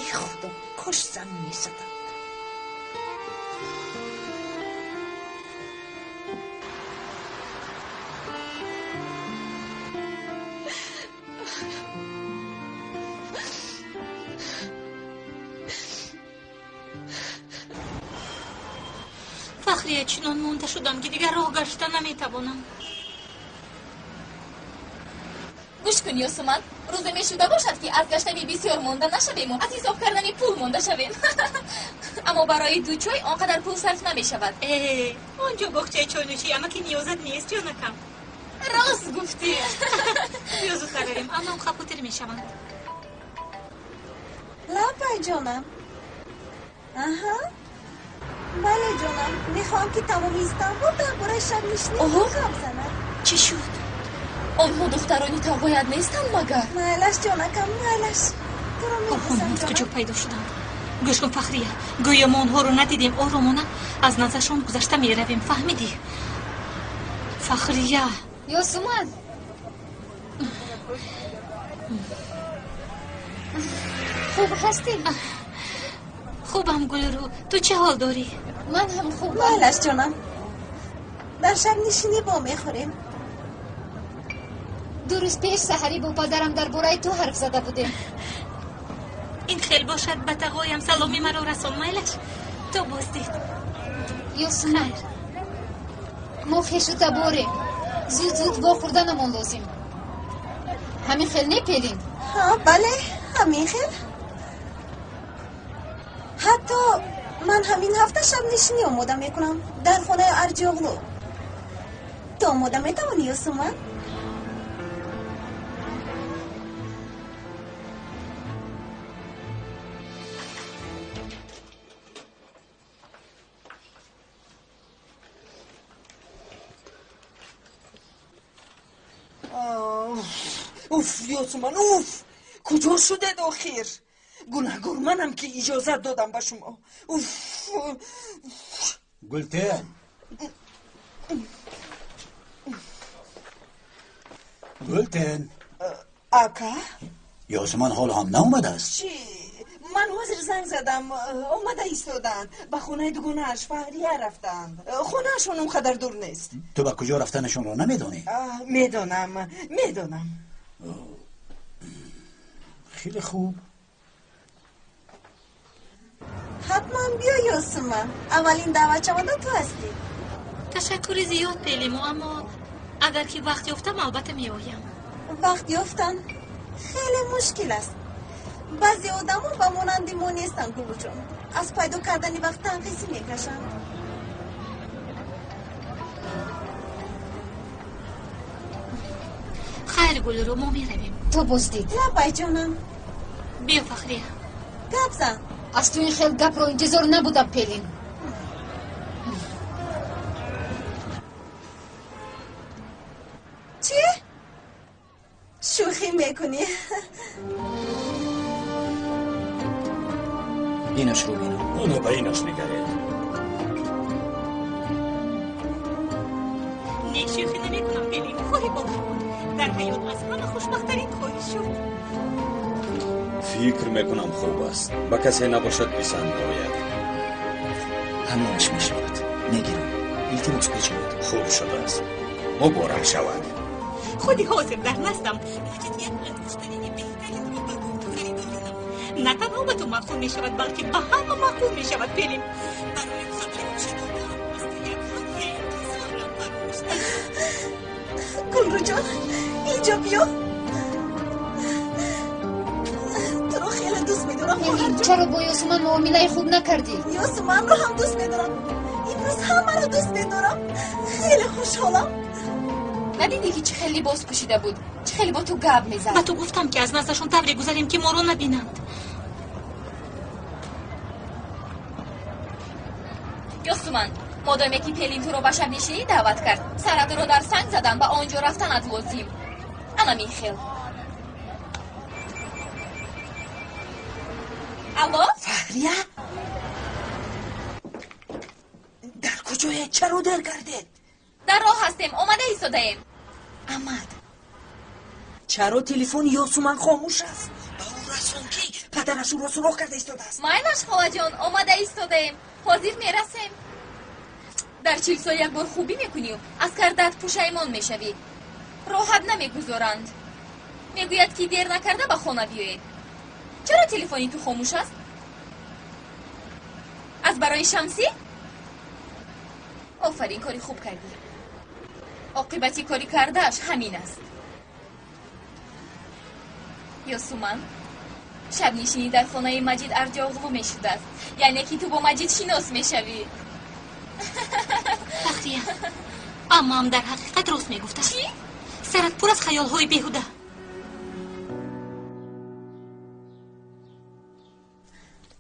Эй Худо, кош занг мезаданд. Фахрия, чунон монда шудам, ки дигар роҳ гашта наметавонам. Гӯш кун, Ёсуман, рӯзе мешуда бошад, ки аз гаштани бисёр монда нашавему аз ҳисоб кардани пул монда шавем. Аммо барои ду чой он қадар пул сарф намешавад. Э, он ҷо боғчаи чойнӯшӣ, амаки ниёзат нест, ҷонакам. Рост гуфтӣ. Биё, зудтар равем, амам хапутир мешаванд. Лаббай, ҷонам. Аҳа, бале, ҷонам, мехоҳам, ки тамоми Истанбул дар бораи шабнишинӣ гап занад. Чӣ шуд? Онҳо духтарони тағоят нестанд магар? Майлаш, ҷонакам, майлаш, туро мебӯсам. Аз куҷо пайдо шуданд? Гӯш кун, Фахрия, гӯё мо онҳоро надидем, оромона аз наздашон гузашта меравем, фаҳмидӣ? Фахрия. Ёсуман, хуб ҳастӣ? Хубам, Гулрӯ, ту чӣ ҳол дорӣ? Ман ҳам хубам. Майлаш, ҷонам, дар шабнишинӣ вомехӯрем. 2 рӯз пеш саҳарӣ бо падарам дар бораи ту ҳарф зада будем. Ин хел бошад, ба тағоям саломи маро расон, майлаш? То боздид. Ёсуман, мо хешу таборем, зуд зуд вохӯрданамон лозим. Ҳамин хел не, Пелин? Ҳа, бале, ҳамин хел. Ҳатто ман ҳамин ҳафта шабнишинӣ омода мекунам дар хонаи Арҷиоғлу. Ту омода метавонӣ, Ёсуман? Уф, Ёсуман, уф, куҷо шудед охир? Гунаҳгор манам, ки иҷозат додам ба шумо. Уф. Гултен, Гултен. Ака. Ёсуман ҳоло ҳам наомадааст? Чӣ? Ман ҳозир занг задам, омада истоданд, ба хонаи дугонааш Фаҳрия рафтанд. Хонаашон он қадар дур нест. Ту ба куҷо рафтанашонро намедонӣ? Медонам, медонам. Хеле хуб. Ҳатман биё, Ёсуман, аввалин даъватшаванда ту ҳастӣ. Ташаккури зиёд, Пелиму, аммо агар ки вақт ёфтам, албатта меоям. Вақт ёфтан хеле мушкил аст. Баъзе одамо ба монанди мо нестанд, Гулуҷон, аз пайдо кардани вақт танқисӣ мекашанд. Хайр, Гулрӯ, мо меравем. То боздид. Лаббай, ҷонам. Биё, Фахрия. Гап зан. Аз ту ин хел гапро интизор набудам, Пелин. Чӣ? Шӯхӣ мекунӣ? Инашро бинам. Оно ба инаш нигаред. Не, шӯхӣ намекунам, Пелин, хоҳӣ бовар кун, дар ҳаёт аз ҳама хушбахттарин хоҳӣ шуд. Фикр мекунам, хуб аст, ба касе набошад писанд меояд. Ҳаминаш мешавад, мегирам. Илтимос, печонед. Хуб шудааст, муборак шавад. Худи ҳозир дар наздам вуҷуд як ангуштарини беҳтаринро барои ту харидорӣ намуд. На танҳо ба ту маъқул мешавад, балки ба ҳама маъқул мешавад, Пелин. Барои хабари хуша додаам, аз ту як ҳадя интизорам, фаромӯш накун. Гулрӯҷон, инҷо биё. Туро хеле дӯст медорам. Пелин, чаро бо Ёсуман муомилаи хуб накардӣ? Ёсуманро ҳам дӯст медорам. Имрӯз ҳамаро дӯст медорам. Хеле хушҳолам. Надидӣ, ки чӣ хел либос пӯшида буд, чӣ хеле бо ту гап мезад? Ба ту гуфтам, ки аз наздашон тавре гузарем, ки моро набинанд. Ёсуман, модоме ки Пелин туро ба шабнишинӣ даъват кард, саратро дар санг задан ба он ҷо рафтанат лозим. Анамин хел. Алло. Фахрия, дар куҷое? Чаро дер кардед? Дар роҳ ҳастем, омада истодаем. Амад, чаро телефони Ёсуман хомӯш аст? Ба ӯ расон, ки падар Падараш ӯро суроғ карда истодааст. Майлаш, холаҷон, омада истодаем, ҳозир мерасем. Дар 40 сол як бор хубӣ мекунию аз кардаат пушаймон мешавӣ. Роҳат намегузоранд. Мегӯяд, ки дер накарда ба хона биёед. Чаро телефони ту хомӯш аст? Аз барои Шамсӣ? Офарин, кори хуб кардӣ. Оқибати кори кардааш ҳамин аст. Ёсуман, шабнишинӣ дар хонаи Маҷид Арҷоғлу мешудааст. Яъне ки ту бо Маҷид шинос мешавӣ. Фахрия, аммаам дар ҳақиқат рост мегуфтааст. Чӣ? Сарат пур аз хаёлҳои беҳуда.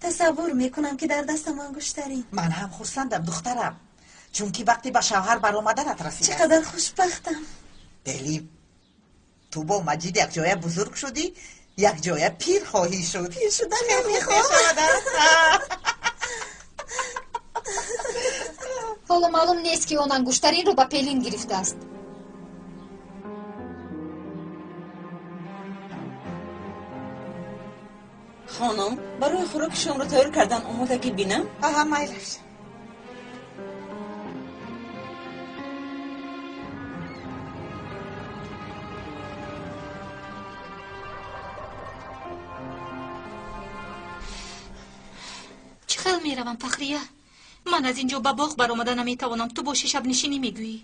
Тасаввур мекунам, ки дар дастам ангуштарин. Ман ҳам хурсандам, духтарам, чунки вақте ба шавҳар баромаданат Чӣ расидааст. қадар хушбахтам. Пелин, ту бо Маҷид якҷоя бузург шудӣ, якҷоя пир хоҳӣ шуд. Пир шудан Хеле хуб намехоҳам. мешавад, а? Ҳоло маълум нест, ки он ангуштаринро ба Пелин гирифтааст. Хонум, барои хӯроки шомро тайёр кардан омодагӣ бинам? Аҳа, майлаш. Чӣ хел меравам, Фахрия? Ман аз ин ҷо ба боғ баромада наметавонам. Ту боши шабнишинӣ мегӯӣ.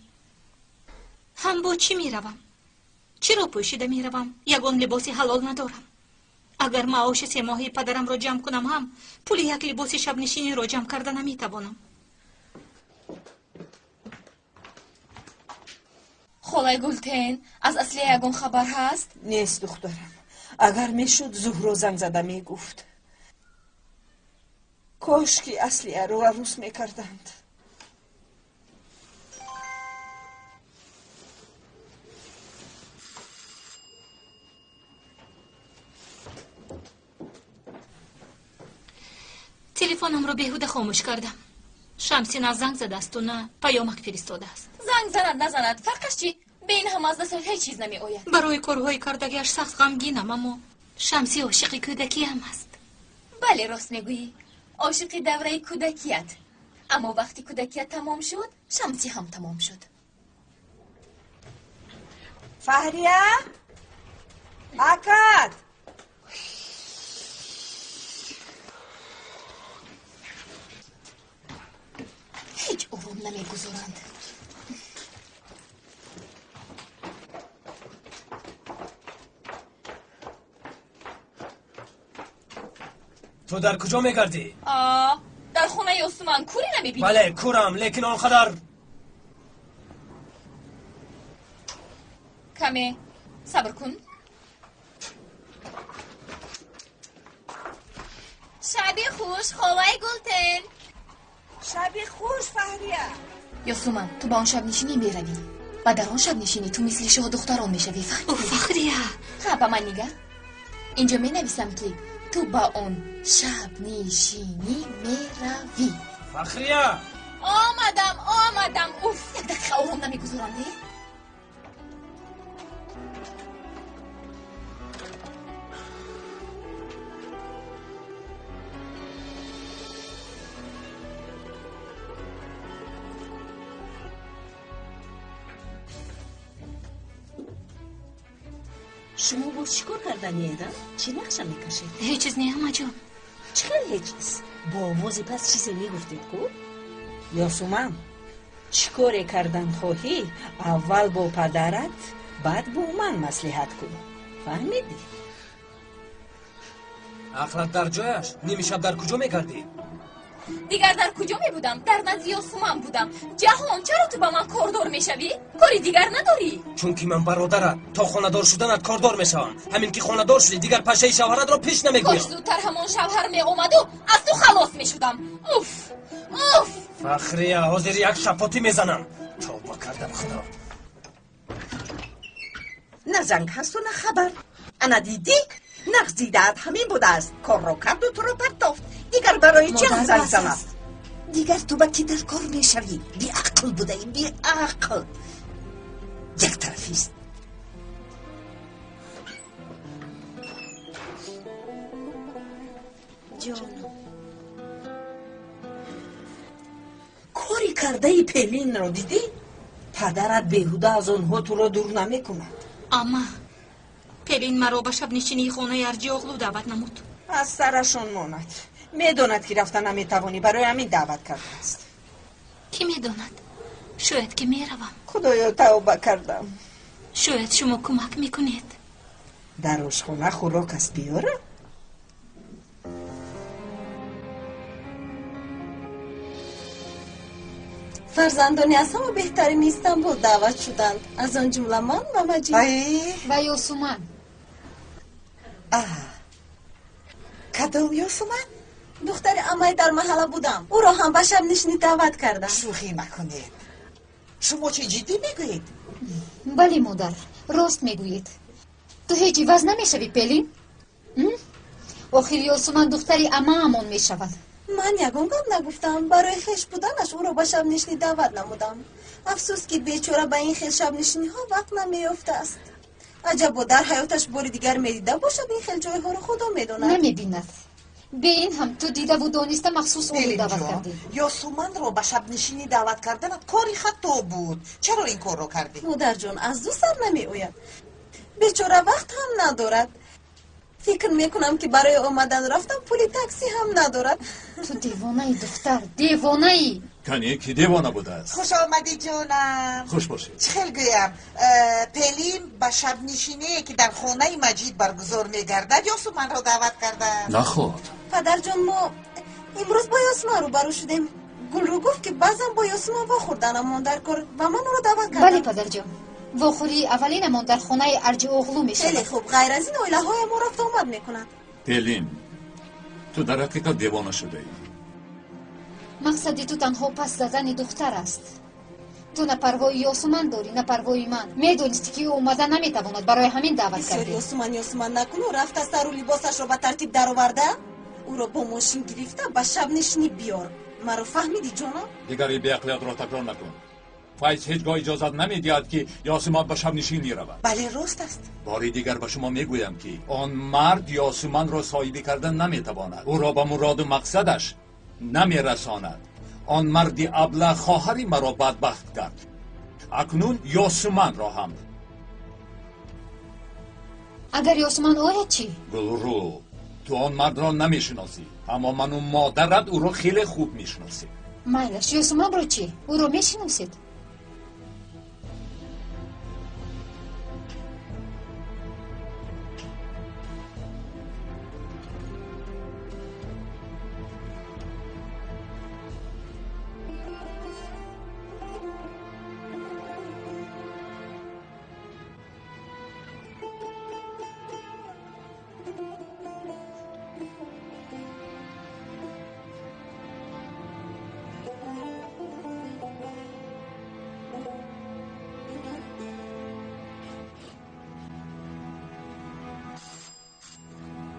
Ҳам бо чӣ меравам? Чиро пӯшида меравам? Ягон либоси ҳалол надорам. Агар маоши семоҳаи падарамро ҷамъ кунам ҳам, пули як либоси шабнишиниро ҷамъ карда наметавонам. Холаи Гултен, аз Аслия ягон хабар ҳаст? Нест, духтарам. Агар мешуд, Зуҳро занг зада мегуфт. Кош ки Аслияро арӯс мекарданд. Телефонамро беҳуда хомӯш кардам. Шамсӣ на занг задаасту, на паёмак фиристодааст. Занг занад, назанад, фарқаш чӣ? Бе ин ҳама аз дасташ ҳеҷ чиз намеояд. Барои корҳои кардагиаш сахт ғамгинам, аммо Шамсӣ ошиқи кӯдакиам аст. Бале, рост мегӯӣ. Ошиқи давраи кӯдакият. Аммо вақти кӯдакият тамом шуд, Шамсӣ ҳам тамом шуд. Фаҳрия? Акад! Ҳеҷ ором намегузоранд. Ту дар куҷо мегардӣ? А, дар хонаи Ёсуман, кӯрӣ намебинӣ? Бале, кӯрам, лекин он қадар Каме сабр кун. Шаби хуш, холаи Гултен. Шаби хуш, Фаҳрия. Ёсуман, ту ба он шабнишинӣ меравӣ ва дар он шабнишинӣ ту мисли шоҳдухтарон мешавӣ, фаҳмидӣ? О, Фахрия! Ҳа, ба ман нигар. Инҷо менависам, ки ту ба он шабнишинӣ меравӣ. Фахрия! Омадам, омадам. Уф, як дақиқа ором намегузорам, не? Шумо боз чӣ кор карданиед, а? Чӣ нақша мекашед? Ҳеҷ чиз не, амаҷон. Чӣ хел ҳеҷ чиз? Бо овози паст чизе мегуфтед ку? Ёсуман, чӣ коре кардан хоҳӣ, аввал бо падарат, баъд бо ман маслиҳат кун. Фаҳмидӣ? Ақлат дар ҷояш? Нимишаб дар куҷо мегардӣ? Дигар дар куҷо мебудам? Дар назди Ёсуман будам. Ҷаҳон, чаро ту ба ман кордор мешавӣ? Кори дигар надорӣ? Чунки ман бародарат, то хонадор шуданат кордор мешавам. Ҳамин ки хонадор шудӣ, дигар пашаи шавҳаратро пеш Кош намегӯям. зудтар ҳамон шавҳар меомаду аз ту халос мешудам. Уф, уф! Фахрия, ҳозир як шапотӣ мезанам. Тавба кардам, худо. На занг ҳасту, на хабар. Ана дидӣ, нағз дидаат ҳамин будааст. Корро карду туро партофт. Дигар барои чӣ ҳам Модар, занг бас занад? аст. Дигар ту ба кӣ дар кор мешавӣ? Беақл будаӣ, беақл. Яктарафист. Ҷонам, кори кардаи Пелинро дидӣ? Падарат беҳуда аз онҳо туро дур намекунад. Ама, Пелин маро ба шабнишинии хонаи Арҷиоғлу даъват намуд. Аз сарашон монад. Медонад, ки рафта наметавонӣ, барои ҳамин даъват кардааст. Кӣ медонад? Шояд ки меравам. Худоё, тавба кардам. Шояд шумо кӯмак мекунед. Дар ошхона хӯрок аст, биёрам? Фарзандони аз ҳама беҳтарини Истанбул даъват шуданд, аз он ҷумла ман ва Маҷид. Ва Ёсуман. Кадом Ёсуман? Духтари амай дар маҳалла будам. Ӯро ҳам ба шабнишинӣ даъват кардам. Шӯхӣ накунед. Шумо чӣ ҷиддӣ мегӯед? Бале, модар, рост мегӯед. Ту ҳеҷ иваз намешавӣ, Пелин? Охир Ёсуман духтари амаамон мешавад. Ман ягон гап нагуфтам. Барои хеш буданаш ӯро ба шабнишинӣ даъват намудам. Афсӯс, ки бечора ба ин хел шабнишиниҳо вақт намеёфтааст. Аҷабо, дар ҳаёташ бори дигар медида бошад ин хел ҷойҳоро, худо медонад. Намебинад. Бе ин ҳам ту дидаву дониста махсус ӯро даъват кардӣ. Ёсуманро ба шабнишинӣ даъват карданат кори хато буд. Чаро ин корро кардӣ? Модарҷон, аз ду сар намеояд. Бечора вақт ҳам надорад. Фикр мекунам, ки барои омадану рафтан пули таксӣ ҳам надорад. Ту девонаи, духтар, девонаӣ. Кане, ки девона будааст? Хуш омадӣ, ҷонам. Хуш бошед. Чӣ хел гӯям, Пелин ба шабнишиние, ки дар хонаи Маҷид баргузор мегардад, Ёсуманро даъват кардааст. Наход. Падарҷон, мо имрӯз бо Ёсуман рӯбарӯ шудем. Гулрӯ гуфт, ки баъзан бо Ёсуман вохӯрданамон дар кор ва ман ӯро даъват кардам. Бале, падарҷон, вохӯрии аввалинамон дар хонаи Арҷиоғлу мешавад. Хеле хуб, ғайр аз ин оилаҳои мо рафту омад мекунанд. Пелин, ту дар ҳақиқат девона шудаӣ. Мақсади ту танҳо пас задани духтар аст. Ту на парвои Ёсуман дорӣ, на парвои ман. Медонистӣ, ки ӯ омада наметавонад, барои ҳамин даъват кардӣ. Бисёр Ёсуман Ёсуман накуну, рафта сару либосашро ба тартиб дароварда, ӯро бо мошин гирифта ба шабнишинӣ биёр. Маро фаҳмидӣ, ҷонам? Дигар ин беақлиятро такрор накун. Файз ҳеҷ гоҳ иҷозат намедиҳад, ки Ёсуман ба шабнишинӣ равад. Бале, рост аст. Бори дигар ба шумо мегӯям, ки он мард Ёсуманро соҳибӣ кардан наметавонад. Ӯро ба муроду мақсадаш намерасонад. Он марди аблаҳ хоҳари маро бадбахт кард. Акнун Ёсуманро ҳам. Агар Ёсуман ояд чӣ? Гулрӯ, ту он мардро намешиносӣ, аммо ману модарат ӯро хеле хуб мешиносем. Майлаш, Ёсуманро чӣ? Ӯро мешиносед?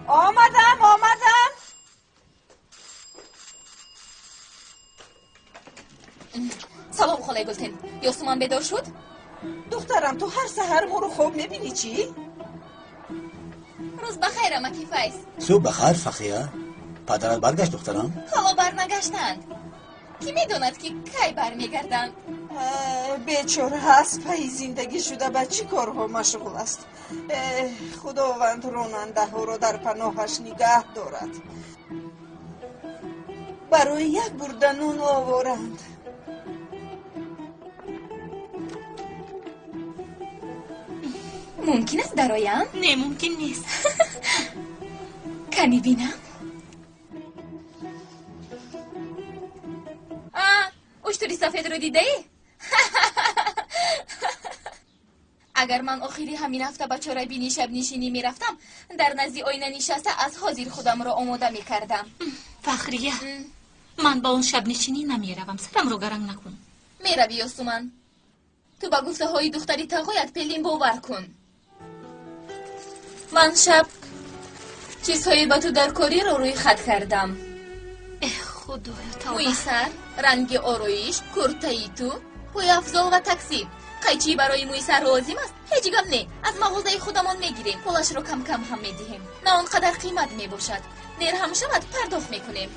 Омадам, омадам. Салом, холаи Гултен. Ёсуман бедор шуд? Духтарам, ту ҳар саҳар моро хоб мебинӣ, чӣ? Рӯз бахайр, амаки Файз. Субҳ бахайр, Фахрия. Падарат баргашт, духтарам? Ҳоло барнагаштанд. Кӣ медонад, ки кай бармегарданд? Бечора аз пайи зиндагӣ шуда ба чӣ корҳо машғул аст. Худованд ронандаҳоро дар паноҳаш нигаҳ дорад. Барои як бурда нун оворанд. Мумкин аст дароям? Не, мумкин нест. Кани бинам. Уштури сафедро дидаӣ? Агар ман охири ҳамин ҳафта ба чорабини шабнишинӣ мерафтам, дар назди оина нишаста аз ҳозир худамро омода мекардам. Фахрия, ман ба он шабнишинӣ намеравам, сарамро гаранг накун. Меравӣ, Ёсуман. Ту ба гуфтаҳои духтари тағоят Пелин бовар кун. Ман шаб чизҳои ба ту даркориро рӯи хат кардам. Эҳ, худоё, тавба. Мӯи сар, ранги ороиш, куртаи ту, пойафзол ва таксӣ. Қайчӣ барои мӯи сар лозим аст? Ҳеҷ гап не, аз мағозаи худамон мегирем, пулашро кам-кам ҳам медиҳем. На он қадар қимат мебошад. Дер ҳам шавад, пардохт мекунем.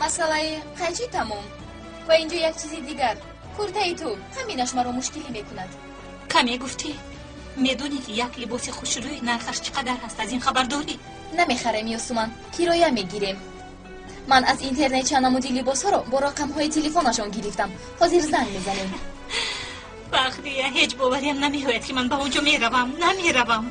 Масъалаи қайчӣ тамом. Ва инҷо як чизи дигар. Куртаи ту, ҳаминаш маро мушкилӣ мекунад. Каме гуфтӣ? Медонӣ, ки як либоси хушрӯй нархаш чӣ қадар аст? Аз ин хабар дорӣ? Намехарем, Ёсуман, кироя мегирем. Ман аз интернет чанд намуди либосҳоро бо рақамҳои телефонашон гирифтам. Ҳозир занг мезанем. Фахрия, ҳеҷ бовариам намеояд, ки ман ба он ҷо меравам. Намеравам.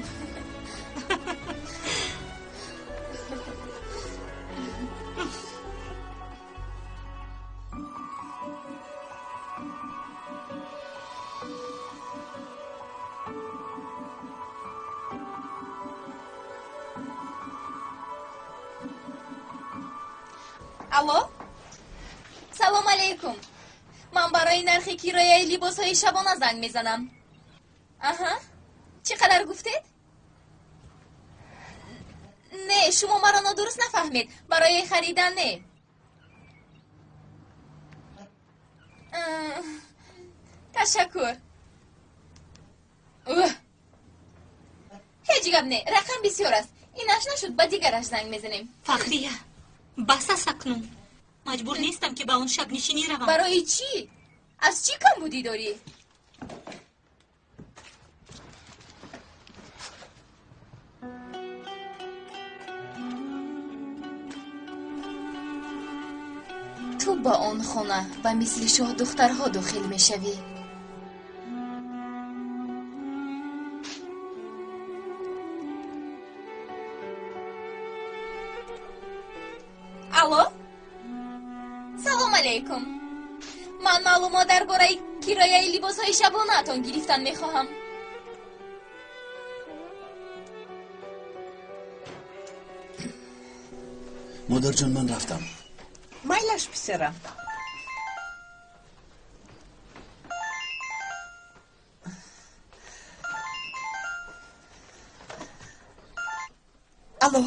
Алло, салом алейкум. Ман барои нархи кирояи либосҳои шабона занг мезанам. Аҳа, чӣ қадар гуфтед? Не, шумо маро нодуруст нафаҳмед. Барои харидан не. Ташаккур. Ҳеҷ гап не, рақам бисёр аст. Инаш нашуд, ба дигараш занг мезанем. Фахрия, бас аст акнун. Маҷбур нестам, ки ба он шабнишинӣ равам. Барои чӣ? Аз чӣ камбудӣ дорӣ? Ту ба он хона ба мисли шоҳдухтарҳо дохил мешавӣ. Алло, салом алейкум. Ман маълумот дар бораи кирояи либосҳои шабонаатон гирифтан мехоҳам. Модарҷон, ман рафтам. Майлаш, писарам. Алло,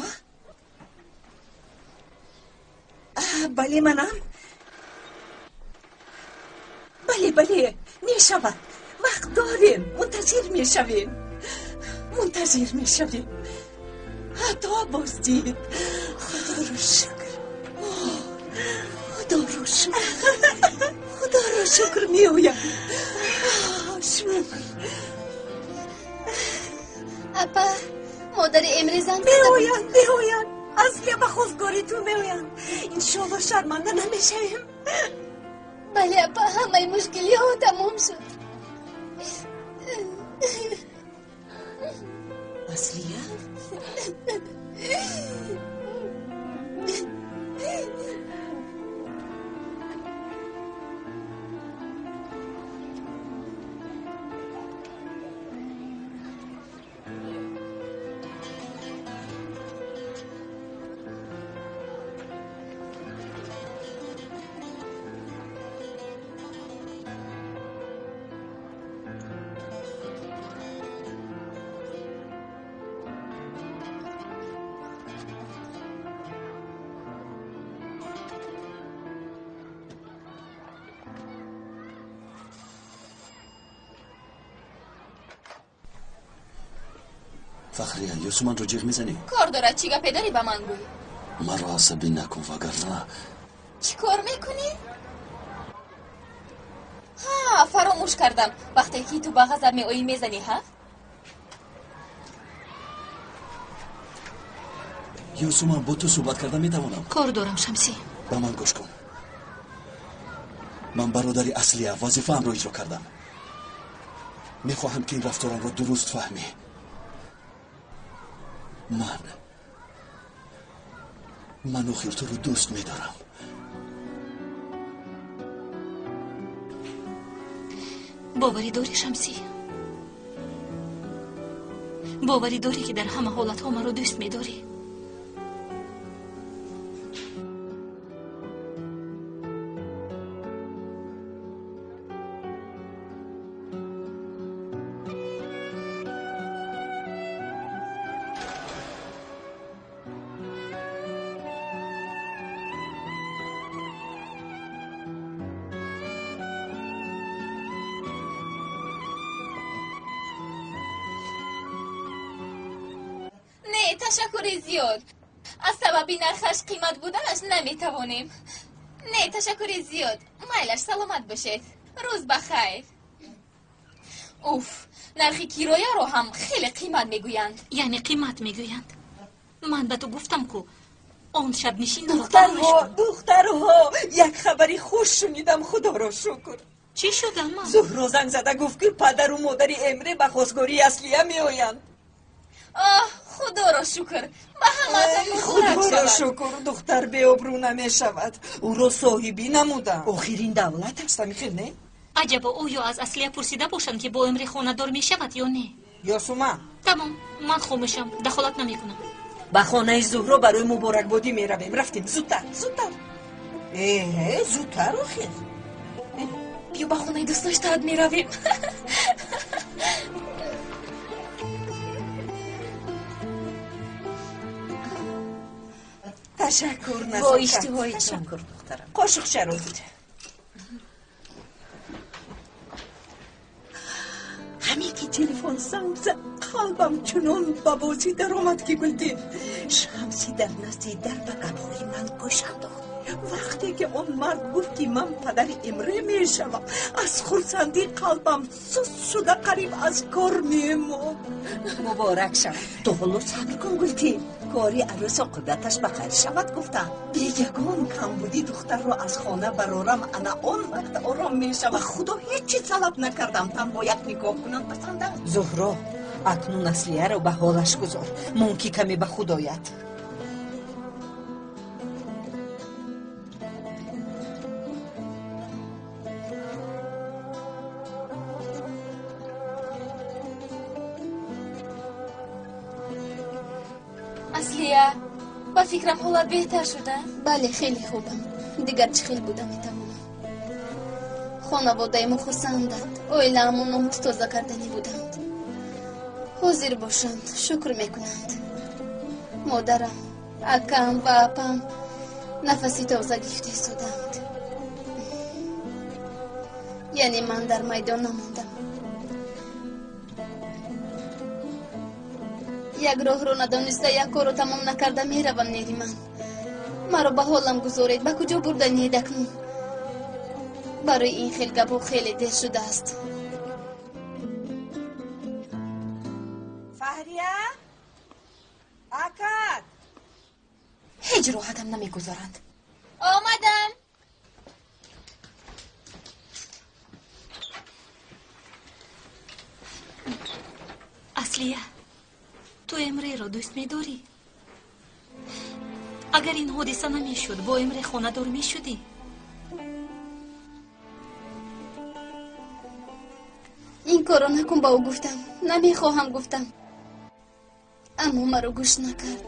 бале, манам. Бале, бале, мешавад. Вақт дорем, мунтазир мешавем, мунтазир мешавем. То боздид. Худоро шукр, худоро шукр, худоро шукр, меоям. Шукр. Апа, модари Эмре занг меоянд, меоянд. Аслия ба хостгории ту меоянд. Иншоалло, шарманда намешавем. Бале, апа, ҳамаи мушкилиҳо тамом шуд. Аслия? Фахрия, Ёсуманро ҷиғ мезанӣ? Кор дорад, чӣ гапе дорӣ ба ман гӯй. Маро асабӣ накун, вагарна. Чӣ кор мекунӣ? Ҳа, фаромӯш кардам. Вақте ки ту ба ғазаб меоӣ, мезанӣ, ҳа? Ёсуман, бо ту суҳбат карда метавонам? Кор дорам, Шамсӣ. Ба ман гӯш кун. Ман бародари Аслия вазифаамро иҷро кардам. Мехоҳам, ки ин рафторамро дуруст фаҳмӣ. Ман охир туро дӯст медорам. Боварӣ дорӣ, Шамсӣ? Боварӣ дорӣ, ки дар ҳама ҳолатҳо маро дӯст медорӣ? Ташаккури зиёд. Аз сабаби нархаш қимат буданаш наметавонем. Не, ташаккури зиёд. Майлаш, саломат бошед. Рӯз ба хайр. Уф, нархи кирояро ҳам хеле қимат мегӯянд. Яъне қимат мегӯянд. Ман ба ту гуфтам ку он шабнишинро. Духтарҳо, духтарҳо, як хабари хуш шунидам, худоро шукр. Чӣ шуд, амма? Зуҳро занг зада гуфт, ки падару модари Эмре ба хостгории Аслия меоянд. Оҳ, худоро шукр, ба ҳамаатон муборак худоро шавад. Шукр, духтар беобрӯ намешавад. Ӯро соҳибӣ намудам. Охирин давлат аст, ҳамихел не? Аҷабо, оё аз Аслия пурсида бошанд, ки бо Эмре хонадор мешавад ё не? Ёсуман. Тамом, ман хомӯшам, дахолат намекунам. Ба хонаи Зуҳро барои муборакбодӣ меравем. Рафтем, зудтар, зудтар. Э, зудтар охир. Биё, ба хонаи дӯстдоштаат меравем. Ташаккур, Бо Назокат. иштиҳоитон. Ташаккур, духтарам. Қошуқчаро гир. Ҳамин ки телефон занг зад, қалбам чунон ба бозӣ даромад, ки Гулдин Шамси дар назди дар ба гапҳои ман гӯш андохт. Вақте ки он мард гуфт, ки ман падари Эмре мешавам, аз хурсандӣ қалбам суст шуда қариб аз кор мемонд. Муборак шавад. Ту ҳоло сабр кун, Гултин. Кори арӯс оқибаташ ба хайр шавад, гуфтам. Бе ягон камбудӣ духтарро аз хона барорам, ана он вақт ором мешавам. Ба худо ҳеҷ чиз талаб накардам, танҳо як нигоҳ кунанд пасанда. Зуҳро, акнун Аслияро ба ҳолаш гузор, мумкин каме ба худ ояд. Аслия, ба фикрам ҳолат беҳтар шуда. Бале, хеле хубам. Дигар чӣ хел буда метавонам? Хонаводаи мо хурсанданд, оилаамон номуд тоза карданӣ буданд. Ҳозир бошанд, шукр мекунанд. Модарам, акам ва апам нафаси тоза гирифта истодаанд. Яъне ман дар майдон намондам. Як роҳро надониста, як корро тамом накарда меравам. Нериман, маро ба ҳолам гузоред. Ба куҷо бурданиед акнун? Барои ин хел гапҳо хеле дер шудааст. Фаҳрия, акат. Ҳеҷ роҳатам намегузоранд. Омадам. Аслия, ту Эмреро дӯст медорӣ? Агар ин ҳодиса намешуд, бо Эмре хонадор мешудӣ? Ин корро накун, ба ӯ гуфтам. Намехоҳам, гуфтам, аммо маро гӯш накард.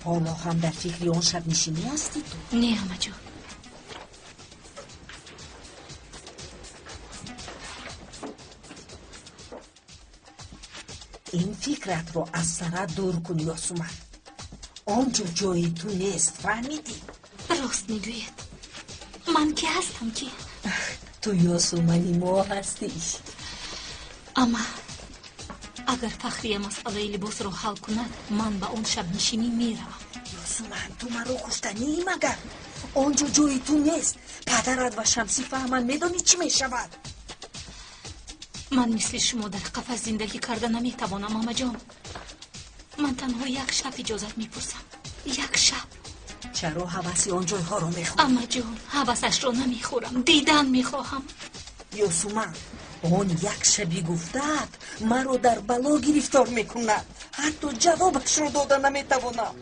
Ҳоло ҳам дар фикри он шабнишинӣ ҳастӣ ту? Не, амаҷон. Ин фикратро аз сара дур кун, Ёсуман. Он ҷо ҷои ту нест, фаҳмидӣ? Рост мегӯед. Ман ки ҳастам, ки? Ту Ёсумани мо ҳастӣ. Ама, агар Фахрия масъалаи либосро ҳал кунад, ман ба он шабнишинӣ меравам. Ёсуман, ту маро куштанӣ магар? Он ҷо ҷои ту нест. Падарат ва Шамсӣ фаҳманд, медонӣ чӣ мешавад? Ман мисли шумо дар қафас зиндагӣ карда наметавонам, амаҷон. Ман танҳо як шаб иҷозат мепурсам, як шаб. Чаро ҳаваси он ҷойҳоро мехӯрӣ? Амаҷон, ҳавасашро намехӯрам, дидан мехоҳам. Ёсуман, он як шаби гуфтаат маро дар бало гирифтор мекунад. Ҳатто ҷавобашро дода наметавонам.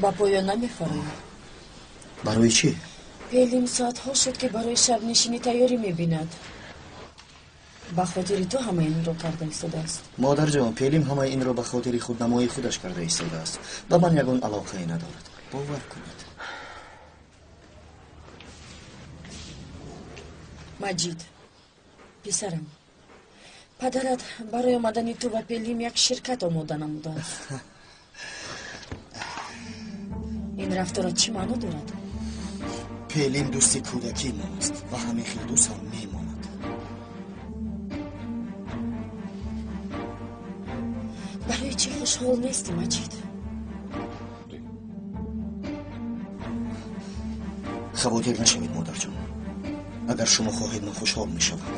Ба поён намефароем. Барои чӣ? Пелим соатҳо шуд, ки барои шабнишинӣ тайёрӣ мебинад. Ба хотири ту ҳамаи инро карда истодааст. Модарҷон, Пелим ҳамаи инро ба хотири худнамоии худаш карда истодааст. Ба ман ягон алоқае надорад. Бовар кунед. Маҷид, писарам, падарат барои омадани ту ва Пелим як ширкат омода намудааст. Ин рафторат чӣ маъно дорад? Пелим дӯсти кӯдакии ман аст ва ҳамин хел дӯстам мемонад. Барои чӣ хушҳол нестӣ, Маҷид? Хавотир нашавед, модарҷон. Агар шумо хоҳед, ман хушҳол мешавам.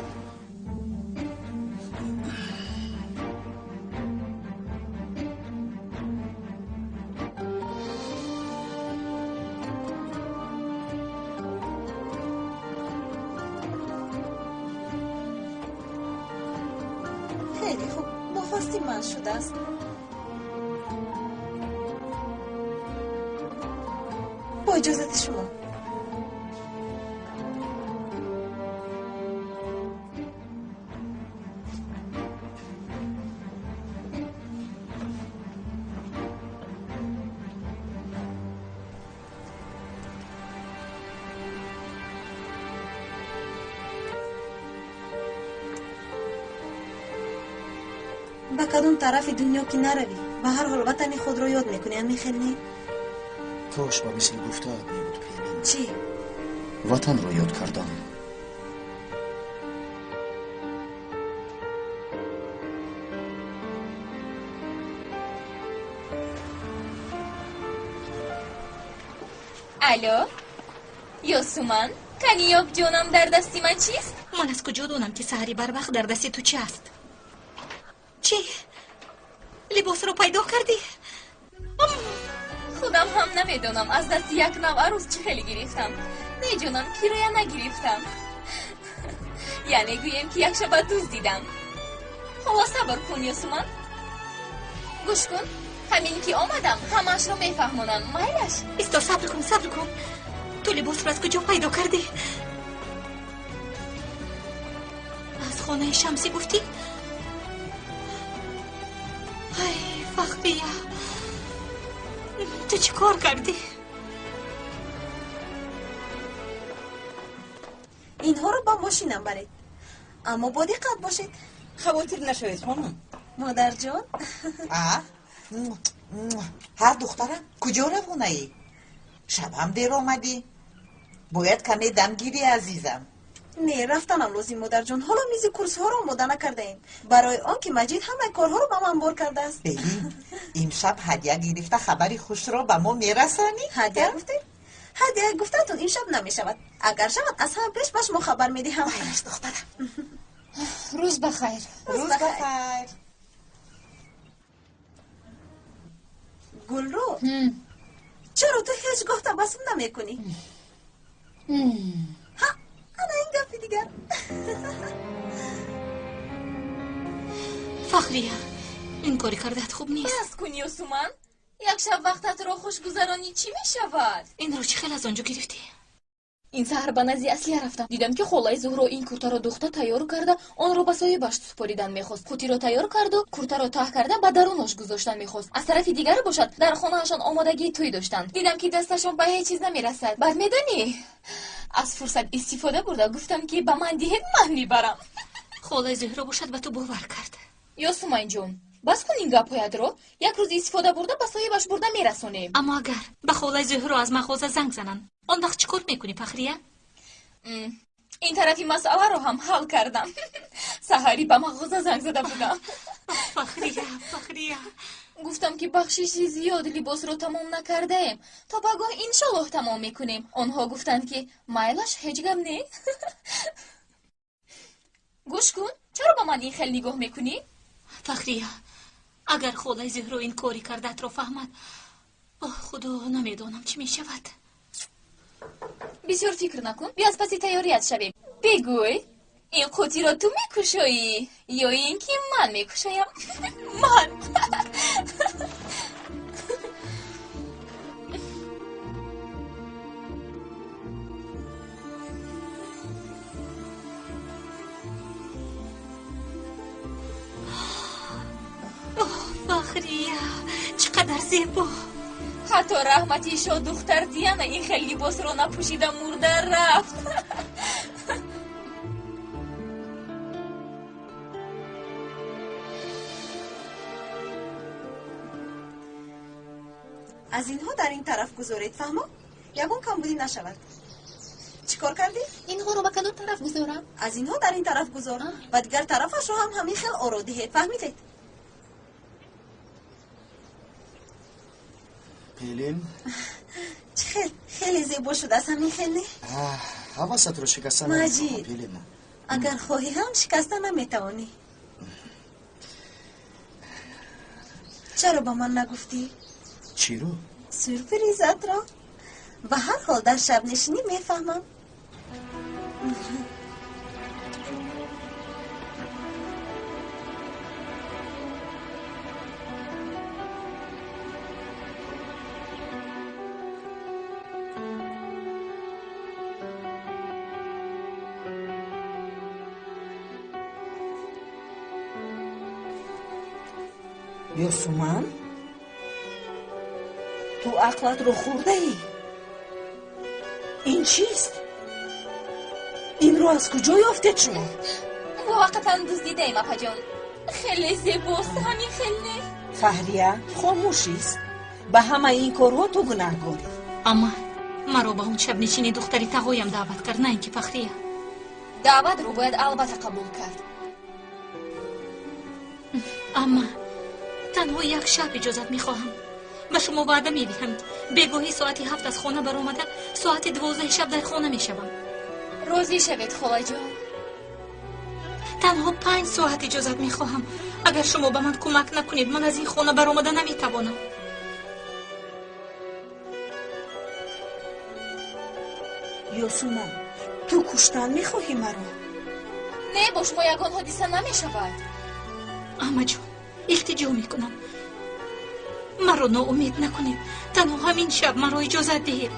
Хеле хуб, бо хости ман шудааст. Бо иҷозати шумо. Ба кадом тарафи дунё ки наравӣ, ба ҳар ҳол ватани худро ёд мекунӣ, ҳамин хел не? Кош ба мисли гуфтаат мебуд, Пелим. Чӣ? Ватанро ёд кардам. Алло, Ёсуман, каниёб ҷонам, дар дасти ман чист? Ман аз куҷо донам, ки саҳари барвақт дар дасти ту чи аст? Чӣ? Либосро пайдо кардӣ? Худам ҳам намедонам, аз дасти як нав арӯс чӣ хеле гирифтам. Не ҷонам, кироя нагирифтам. Яъне гӯем, ки як шаба дуздидам. Ҳоло сабр кун, Ёсуман. Гӯш кун, ҳамин ки омадам, ҳамаашро мефаҳмонам. Майлаш? Исто, сабр кун, сабр кун. Ту либосро аз куҷо пайдо кардӣ? Аз хонаи Шамсӣ гуфтӣ? Ай, Фахрия, ту чӣ кор кардӣ? Инҳоро ба мошинам баред, аммо бо диққат бошед. Хавотир нашавед, хонум. Модарҷон. Ҳа, духтарам, куҷо равонаӣ? Шабам дер омадӣ. Бояд каме дам гирӣ, азизам. Не, рафтанам лозим, модарҷон. Ҳоло мизи курсҳоро омода накардаем, барои он ки Маҷид ҳамаи корҳоро ба ман бор кардааст. Пелим, имшаб ҳадя гирифта хабари хушро ба мо мерасонӣ? Ҳадя гуфтед? Ҳадя гуфтатон имшаб намешавад. Агар шавад, аз ҳама пеш ба шумо хабар медиҳам. Майлаш, духтарам. Рӯз ба хайр. Рӯз ба хайр. Гулрӯ, чаро ту ҳеҷ гоҳ табассум намекунӣ? Ҳа, ана ин гапи дигар. Фахрия, ин кори кардаат хуб нест. Бас кун, Ёсуман. Як шаб вақтатро хушгузаронӣ чӣ мешавад? Инро чӣ хел аз он ҷо гирифтӣ? Ин саҳар ба назди Аслия рафтам. Дидам, ки холаи Зуҳро ин куртаро духта тайёр карда, онро ба соҳибаш супоридан мехост. Қутиро тайёр карду куртаро таҳ карда ба дарунаш гузоштан мехост. Аз тарафи дигар бошад, дар хонаашон омодагии тӯй доштанд. Дидам, ки дасташон ба ҳеҷ чиз намерасад. Баъд медонӣ, аз фурсат истифода бурда гуфтам, ки ба ман диҳед, ман мебарам. Холаи Зуҳро бошад ба ту бовар кард. Ёсуманҷон, Бас кун ин гапҳоятро. Як рӯз истифода бурда ба соҳибаш бурда мерасонем. Аммо агар ба холаи Зуҳро аз мағоза занг зананд, он вақт чӣ кор мекунӣ, Фахрия? Ин тарафи масъаларо ҳам ҳал кардам. Саҳарӣ ба мағоза занг зада будам. Фахрия, Фахрия. Гуфтам ки бахшиши зиёд либосро тамом накардаем. То пагоҳ иншоллоҳ тамом мекунем. Онҳо гуфтанд ки майлаш ҳеҷ гап не. Гӯш кун, чаро ба ман ин хел нигоҳ мекунӣ? Фахрия, агар холаи Зуҳро ин кори кардаатро фаҳмад, оҳ худо, намедонам чӣ мешавад. Бисёр фикр накун, биё аз паси тайёрият шавем. Бигӯй, ин қутиро ту мекушоӣ ё ин ки ман мекушоям? Ман. Оҳ, Фахрия, чӣ қадар зебо! Ҳатто раҳмати шоҳдухтар Диана ин хел либосро напӯшида мурда рафт. Аз инҳо дар ин тараф гузоред, фаҳмо? Ягон камбудӣ нашавад. Чӣ кор кардӣ? Инҳоро ба кадом тараф гузорам? Аз инҳо дар ин тараф гузор ва дигар тарафашро ҳам ҳамин хел оро диҳед, фаҳмидед? Пелин? Чӣ хел? Хеле зебо шудааст, ҳамин хел не? Ҳавасатро шикаста намехоҳам, Маҷид. Пелин. Агар хоҳӣ ҳам шикаста наметавонӣ. Чаро ба ман нагуфтӣ? Чиро? Сюрпризатро. Ба ҳар ҳол дар шабнишинӣ мефаҳмам. Ёсуман, ту ақлатро хӯрдаӣ? Ин чист? Инро аз куҷо ёфтед шумо? Муваққатан дуздидаем, апаҷон. Хеле зебост, ҳамин хел не? Фаҳрия хомӯшист. Ба ҳамаи ин корҳо ту гунаҳкорӣ. Амма маро ба он шабнишини духтари тағоям даъват кард, на ин ки Фахрия. Даъватро бояд албатта қабул кард. Амма танҳо як шаб иҷозат мехоҳам. Ба шумо ваъда медиҳам, бегоҳӣ соати 7 аз хона баромада, соати 12 шаб дар хона мешавам. Розӣ шавед, холаҷон. Танҳо 5 соат иҷозат мехоҳам. Агар шумо ба ман кӯмак накунед, ман аз ин хона баромада наметавонам. Ёсуман, ту куштан мехоҳӣ маро? Не, бо шумо ягон ҳодиса намешавад. Аммаҷон, илтиҷо мекунам, маро ноумед накунед. Танҳо ҳамин шаб маро иҷозат диҳед.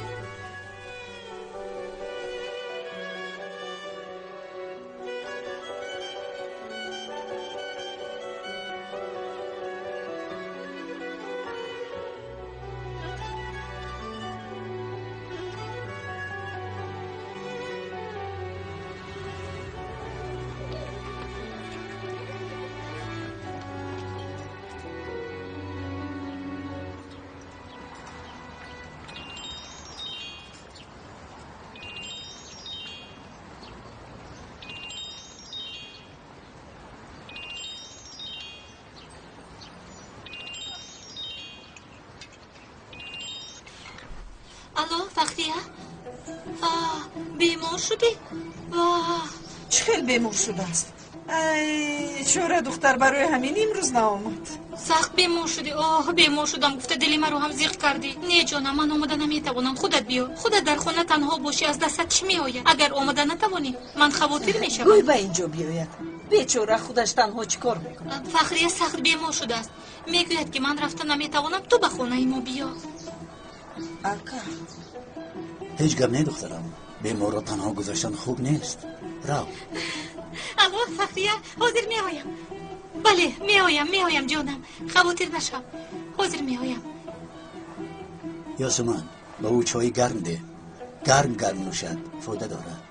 Алло, Фахрия? Бемор шудӣ? Чӣ хел бемор шудааст? Ай, чора духтар барои ҳамин имрӯз наомад. Сахт бемор шудӣ. Оҳ, бемор шудам гуфта дили маро ҳам зиқ кардӣ. Не ҷонам, ман омода наметавонам. Худат биё. Худат дар хона танҳо бошӣ, аз дастат чӣ меояд? Агар омода натавонӣ, ман хавотир мешавам. Гӯй ба инҷо биёяд. Бечора худаш танҳо чӣ кор мекунад? Фахрия сахт бемор шудааст. Мегӯяд ки ман рафта наметавонам, ту ба хонаи мо биё. Ака. Ҳеҷ гап не, духтарам. Беморро танҳо гузоштан хуб нест. Рав. Алло, Фахрия, ҳозир меоям. Бале, меоям, меоям ҷонам. Хавотир нашав. Ҳозир меоям. Ёсуман, ба ӯ чойи гарм деҳ. Гарм гарм нӯшад, фоида дорад.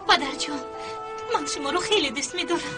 Падарҷон, Ман шуморо хеле дӯст медорам.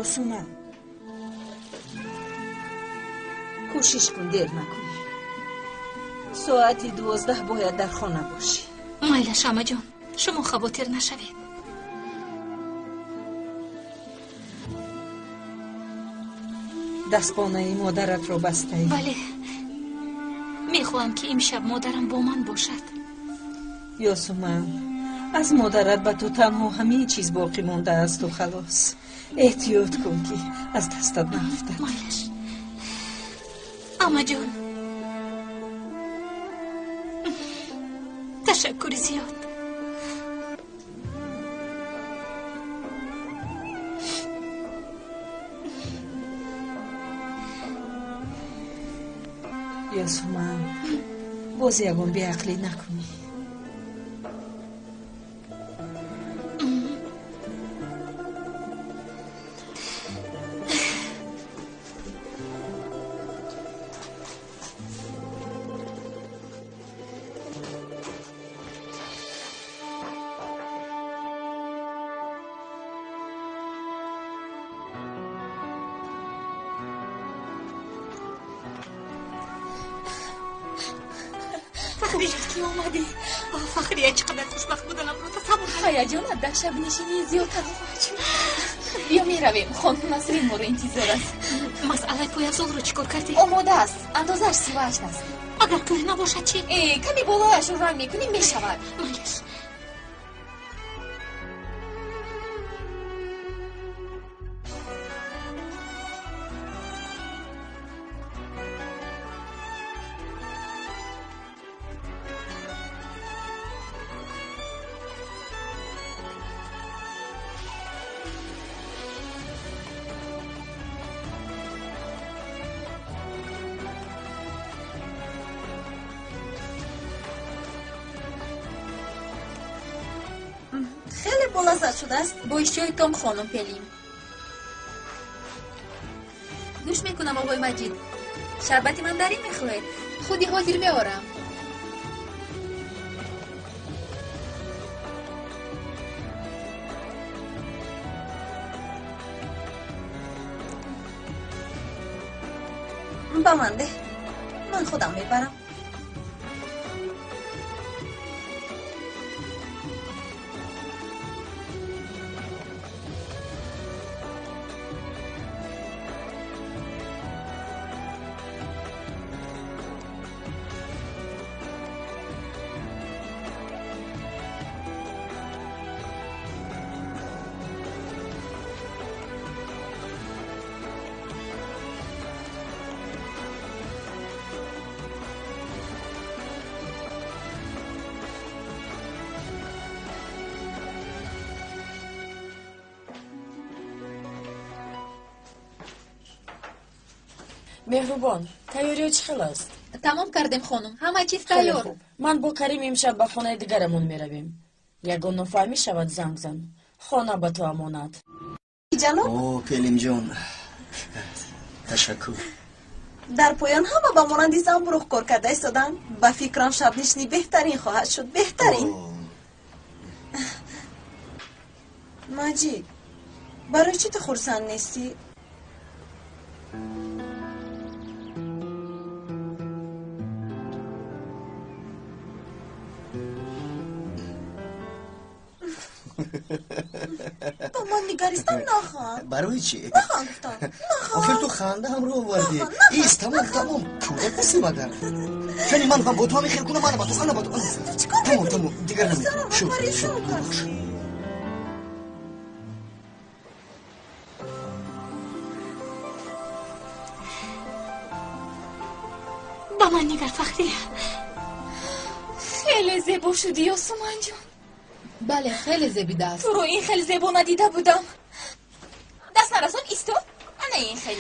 Ёсуман, кӯшиш кун дер накунӣ. Соати 12 бояд дар хона бошӣ. Майлаш, амаҷон, шумо хавотир нашавед. Дастпонаи модаратро бастаӣ? Бале, мехоҳам, ки имшаб модарам бо ман бошад. Ёсуман, аз модарат ба ту танҳо ҳамин чиз боқӣ мондаасту халос. Эҳтиёт кун, ки аз дастат наафтад. Майлаш, амаҷон, ташаккури зиёд. Ёсуман, боз ягон беақлӣ накунӣ. Фахрия, ки омадӣ. Фахрия, чӣ қадар хушбахт буданамро тасаввур. Ҳаяҷонат дар шабнишинӣ зиёдтар хоҳад шуд. Биё меравем, хонум Насрин моро интизор аст. Масъалаи пойафзолро чӣ кор кардӣ? Омода аст, андозааш 38 аст. Агар кӯҳна бошад чӣ? Э, каме болояшро ранг мекунем, мешавад. Майлаш. Хеле болаззат шудааст. Бо иштиҳои том, хонум Пелим. Гӯш мекунам, оғои Маҷид. Шарбати мандарин мехоҳед? Худи ҳозир меорам. Ба ман деҳ, ман худам мебарам. Меҳрубон, тайёриё чӣ хел аст? Тамом кардем, хонум, ҳама чиз Хеле тайёр. хуб. Ман бо Карим имшаб ба хонаи дигарамон меравем. Ягон нофаҳмӣ шавад, занг зан. Хона ба ту амонат. Ҷаноб. О, Пелимҷон, ташаккур. Дар поён ҳама ба монанди занбуруғ кор карда истоданд. Ба фикрам шабнишинӣ беҳтарин хоҳад шуд, беҳтарин. Маҷид, барои чӣ ту хурсанд нестӣ? Ба ман нигаристан наханд. Барои чӣ? Наханд гуфтам. Наханд. Охир ту ханда ҳамро овардӣ. Ис, тамом, тамом. Кӯдак нестӣ магар? Яъне ман ҳам бо ту ҳамин хел кунам, ана ба ту, ана ба ту. Тамом, тамом, дигар намекунам. Шуд, шуд, бош. Ба ман нигар, Фахрия. Хеле зебо шудӣ, Ёсуманҷон. Бале, хеле зебидааст. Туро ин хел зебо надида будам. Даст нарасон, исто. Ана ин хел.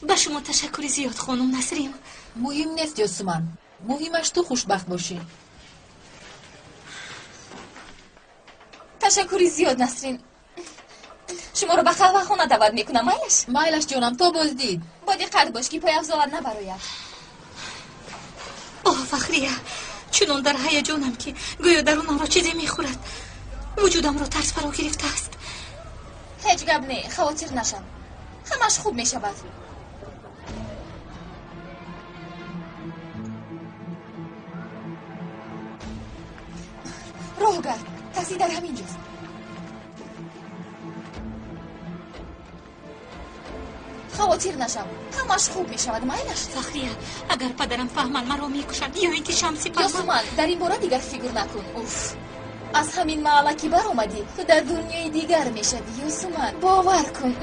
Ба шумо ташаккури зиёд, хонум Насрин. Муҳим нест, Ёсуман. Муҳимаш ту хушбахт бошӣ. Ташаккури зиёд, Насрин. Шуморо ба қаҳвахона даъват мекунам, майлаш? Майлаш, ҷонам, то боздид. Бо диққат бош, ки пойафзолат набарояд. Оҳ, Фахрия, чунон дар ҳаяҷонам, ки гӯё дарунамро чизе мехӯрад. Вуҷудамро тарс фаро гирифтааст. Ҳеҷ гап не, хавотир нашав. Ҳамаш хуб мешавад. Роҳ гард, такси дар ҳамин ҷост. Хавотир нашав, ҳамаш хуб мешавад, майлаш? Фахрия, агар падарам фаҳмад, маро мекушад, ё ин ки Шамси фаҳмад. Ёсуман, дар ин бора дигар фикр накун. Уф, аз ҳамин маҳалла ки баромадӣ, ту дар дунёи дигар мешавӣ, Ёсуман, бовар кун.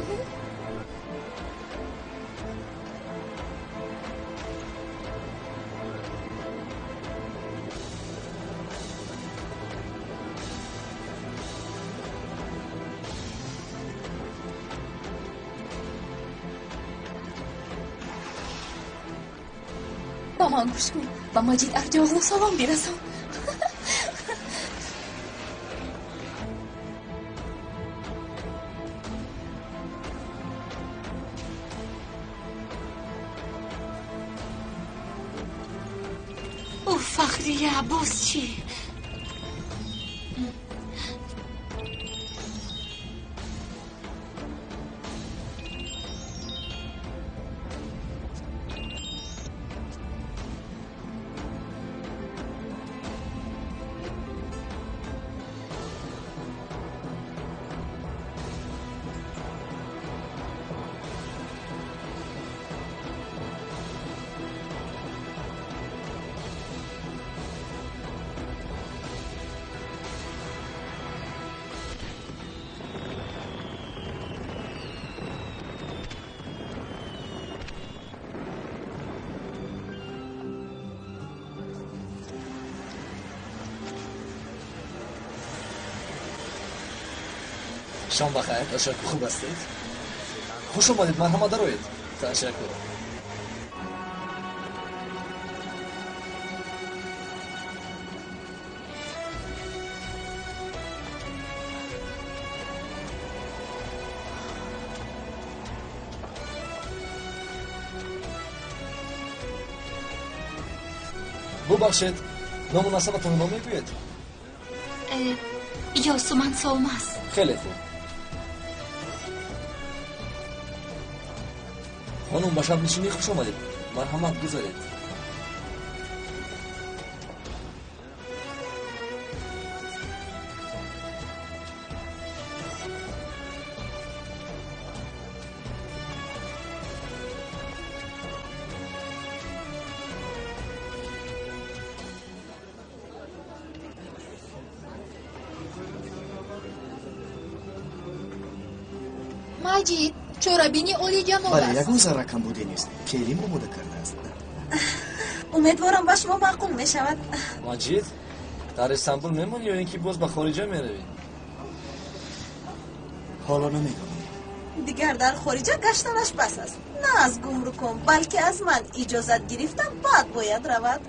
Ба ман гӯш кун, ба Маҷид Арҷоғлу салом бирасон. О, Фахрия, боз чӣ? Шом бахайр. Ташаккур. Хуб ҳастед? Хуш омадед, марҳамат, дароед. Ташаккур. Бубахшед, ному насабатонро мегӯед? Ёсуман Солмаз. Хеле хуб. Хонум, ба шабнишинӣ хуш омадед. Марҳамат, гузаред. Маҷид, чорабини олиҷаноб Бале, аст. ягон зарра камбудӣ нест. Келим омода кардааст. Умедворам, ба шумо маъқул мешавад. Маҷид, дар Истанбул мемонӣ ё ин ки боз ба хориҷа меравӣ? Ҳоло намедонам. Дигар дар хориҷа гаштанаш бас аст. На аз гумрукон, балки аз ман иҷозат гирифтам, баъд бояд равад.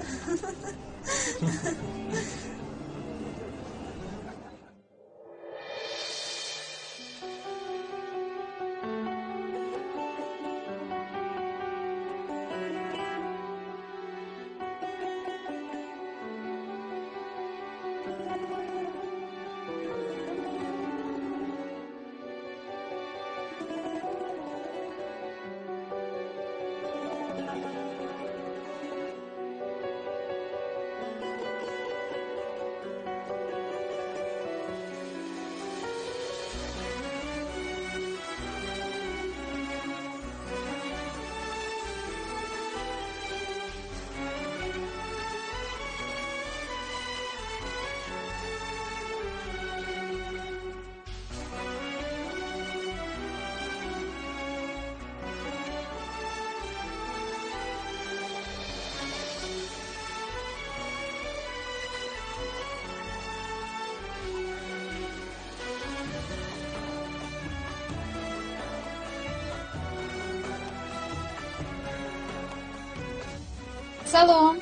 Салом.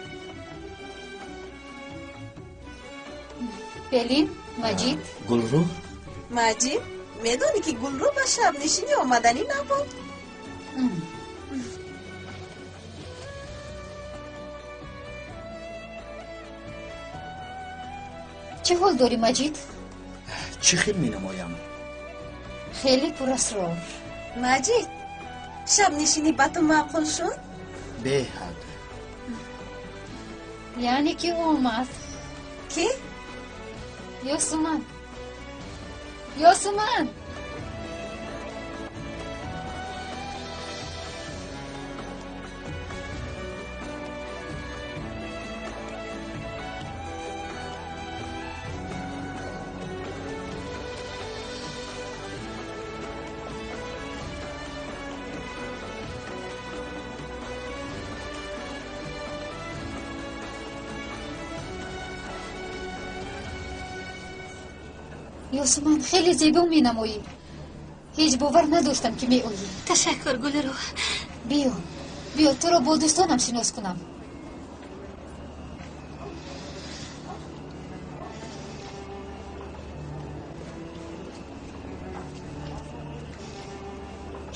Пелин, Маҷид. Гулрӯ? Маҷид, медонӣ ки Гулрӯ ба шабнишинӣ омаданӣ набуд? Чӣ ҳол дорӣ, Маҷид? Чӣ хел менамоям? Хеле пурасрор. Маҷид, шабнишинӣ ба ту маъқул шуд? Беҳад. Яъне ки омад. Кӣ? Ёсуман. Ёсуман! Ёсуман, хеле зебо менамоӣ. Ҳеҷ бовар надоштам, ки меоӣ. Ташаккур, Гулрӯ. Биё, биё, туро бо дӯстонам шинос кунам.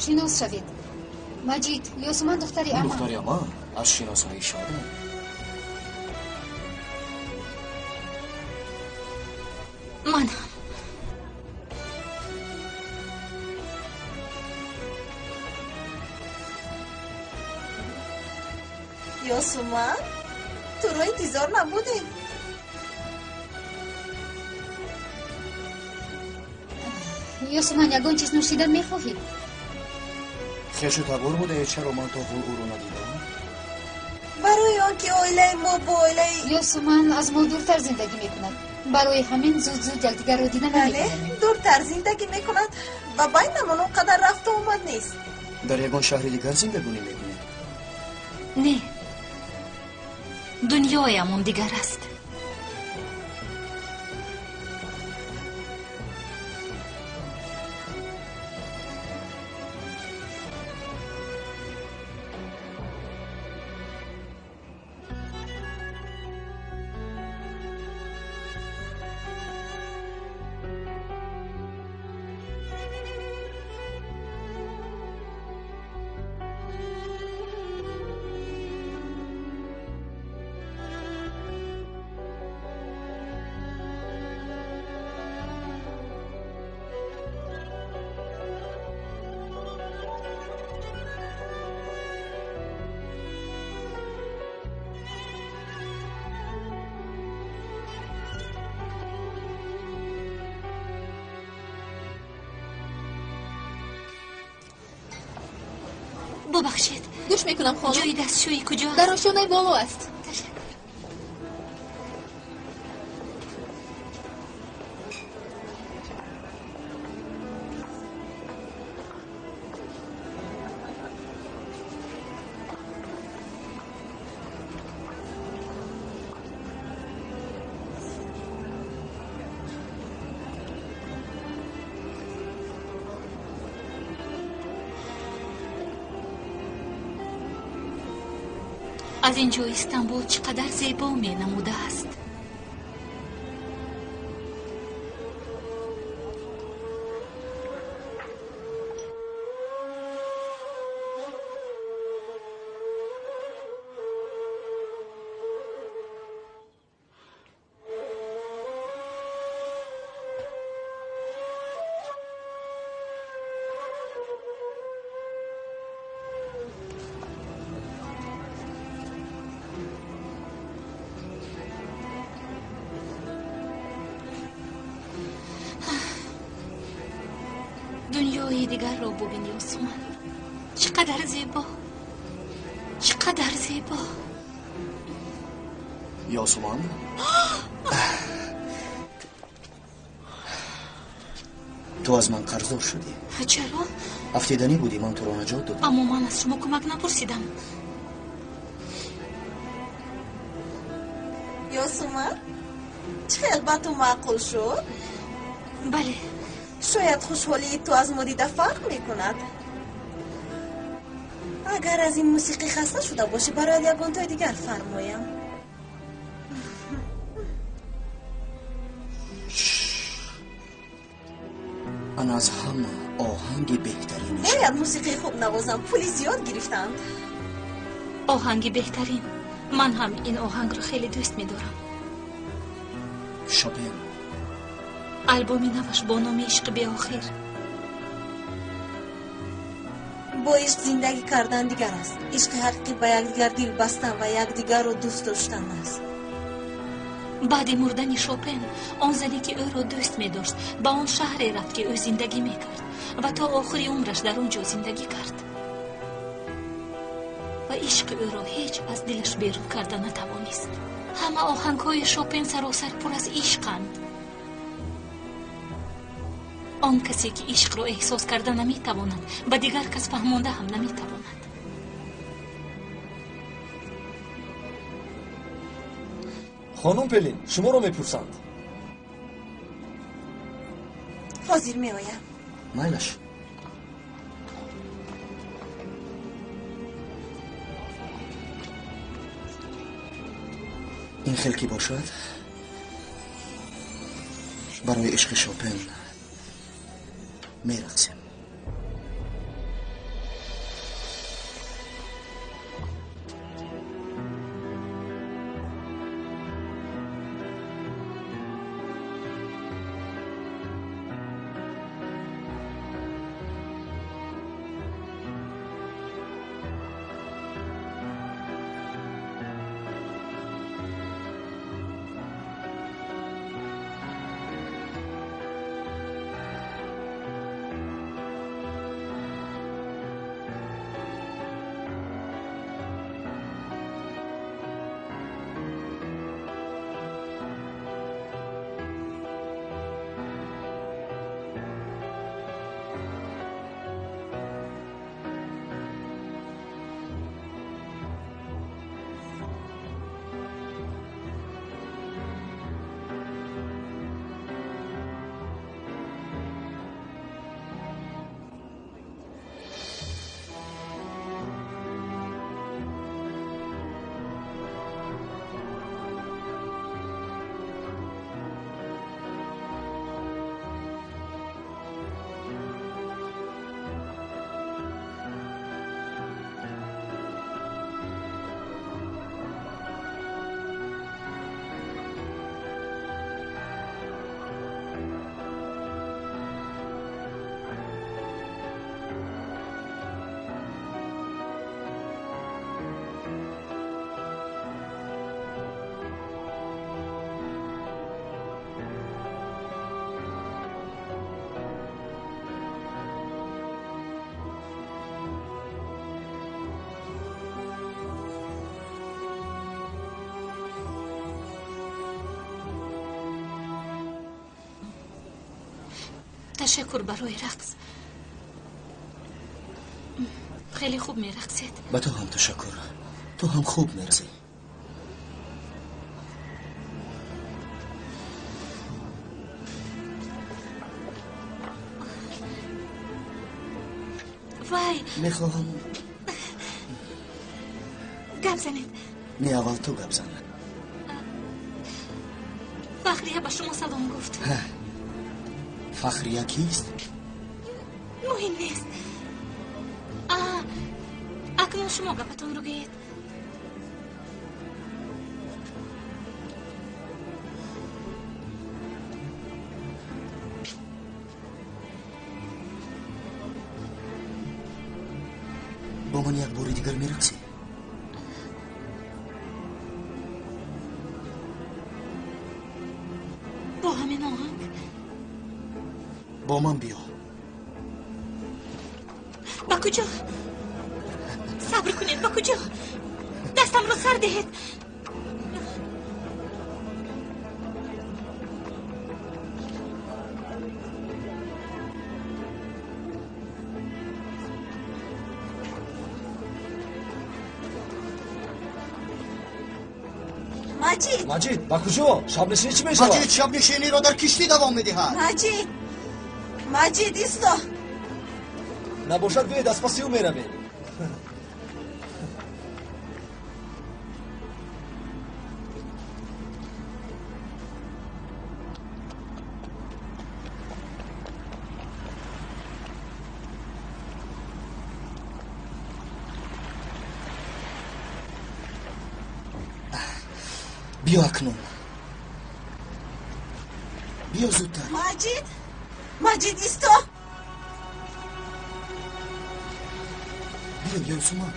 Шинос шавед. Маҷид, Ёсуман духтари ама. Духтари ама? Аз шиносоӣ шодам. Манам. Ёсуман, туро интизор набудем. Ёсуман, ягон чиз нӯшидан мехоҳӣ? Хешу табор будае, чаро ман то ҳол ӯро надидам? Барои он ки оилаи мо бо оилаи Ёсуман аз мо дуртар зиндагӣ мекунад. Барои ҳамин зуд-зуд якдигарро дида Бале, наметавонем. дуртар зиндагӣ мекунад ва байнамон он қадар рафту омад нест. Дар ягон шаҳри дигар зиндагонӣ мекунед? Не, дунёямон дигар аст. Бубахшед. Гӯш мекунам, хонум. Ҷои дастшӯӣ куҷост? Дар ошёнаи боло аст. Ташаккур. Аз ин ҷо Истанбул чӣ қадар зебо менамудааст. Дунёи дигарро бубин, Ёсуман. Чӣ қадар зебо, чӣ қадар зебо. Ёсуман, ту аз ман қарздор шудӣ. Чаро? Афтиданӣ будӣ, ман туро наҷот додам. Аммо ман аз шумо кӯмак напурсидам. Ёсуман, чӣ хел ба ту маъқул шуд? Бале. Шояд хушҳолии ту аз мо дида фарқ мекунад. Агар аз ин мусиқӣ хаста шуда бошӣ, барояд ягонтои дигар фармоям. Ана аз ҳама оҳанги беҳтаринаш. Бояд мусиқии хуб навозам, пули зиёд гирифтанд. Оҳанги беҳтарин. Ман ҳам ин оҳангро хеле дӯст медорам. Шопен. Албоми наваш бо номи Ишқи беохир. Бо ишқ зиндагӣ кардан дигар аст. Ишқи ҳақиқӣ ба якдигар дил бастан ва якдигарро дӯст доштан аст. Баъди мурдани Шопен, он зане ки ӯро дӯст медошт, ба он шаҳре рафт, ки ӯ зиндагӣ мекард ва то охири умраш дар он ҷо зиндагӣ кард. Ва ишқи ӯро ҳеҷ аз дилаш берун карда натавонист. Ҳама оҳангҳои Шопен саросар пур аз ишқанд. Он касе ки ишқро эҳсос карда наметавонад, ба дигар кас фаҳмонда ҳам наметавонад. Хонум Пелин, шуморо мепурсанд. Ҳозир меоям. Майлаш. Ин хел ки бошад, барои ишқи Шопен мерақсем. Ташаккур барои рақс. Хеле хуб мерақсед. Ба ту ҳам ташаккур. Ту ҳам хуб мерақсӣ. Вай! Мехоҳам гап занед. Не, аввал ту гап зан. Фахрия ба шумо салом гуфт. Фахрия кист? Муҳим нест. Акнун шумо гапатонро гӯед. Бо ман як бори дигар мерақсӣ? Бо ҳамин оҳанг? Бо ман биё. Ба куҷо? Сабр кунед, ба куҷо? Дастамро сар диҳед. Маҷид! Маҷид, ба куҷо? Шабнишинӣ чӣ мешавад? Маҷид шабнишиниро дар киштӣ давом медиҳад. Маҷид! Маҷид, исто! Набошад, биёед аз паси ӯ меравем. Биё акнун. Биё зудтар. Маҷид! Маҷид, исто! Биё, Ёсуман.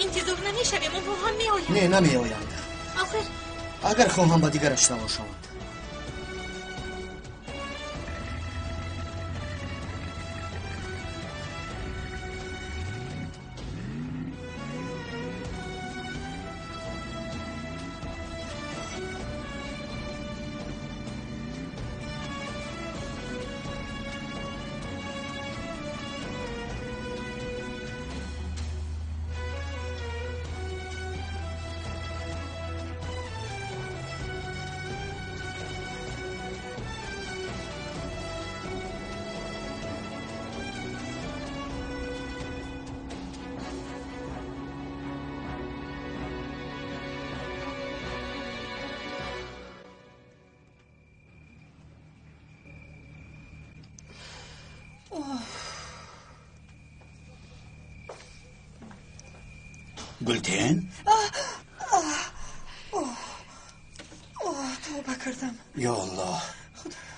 Интизор намешавем, онҳо ҳам меоянд. Не, намеоянд. Охир агар хоҳам ба дигараш савор шаванд. Гултен? Тавба кардам. Ё Аллоҳ,